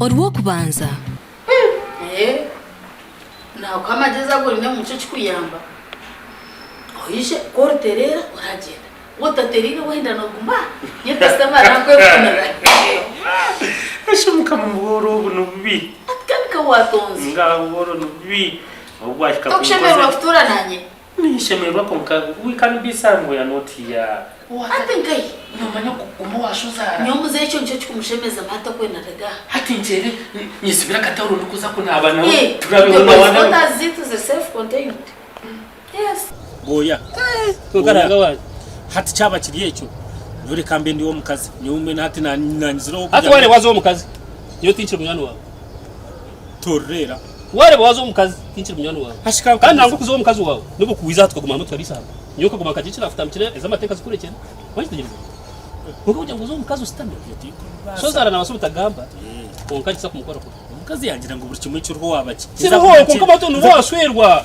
Orw'okubanza. Eeh nakuha amagyezi agu oine nikyo kikuyamba oije ku oritereera oragyenda waaba otatereire wahenda noguma nyowe kasita mara nakwekunira. Eshi mukama obuhooro obu nibubi. Hati kandi ka watonze. Ngaha obuhooro nibubi obu bwahika Tokushemererwa kutuura nanye? Ninshemererwa kwonka we can be somewhere not here. Hati nkahi? Nomanya kuguma owashozaara. Nyowe muzeeyi ekyo nikyo kikumushemeza mbu hati akwenarega. Hati nkyebe nyesibire akatawuro ndikuza kunaaba nawe Eh, turabeho itwe na boys wana. quarters zaitu ziri self contained. Yes. Bwoya. Kwonka Ruhanga wangye. Hati kyaba kiri ekyo, nyowe reka mbe ndi ow'omukazi. Nyowe mbwenu hati nanyizire Hati wareeba waza ow'omukazi, nyowe tinkiri munywani waawe. Torreera. Wareeba waza ow'omukazi, tinkiri munywani waawe. Hashi ka Kandi nangwa okuza ow'omukazi waawe, n'obu okuwiza aha tukaguma hamwe tukariisa hamwe. Nyowe nkaguma nkagira eki naakutambikire, ez'amateeka zikurekyera. Wagyetegyereza? Kwonka kugira ngu oze ow'omukazi oshutame, shozaara naabaasa obutagamba, kwonka nikiza kumukora kubi. Omukazi yaagira ngu buri kimwe kiriho waaba ki. Kiriho, kwonka batu nibo waashwerwa.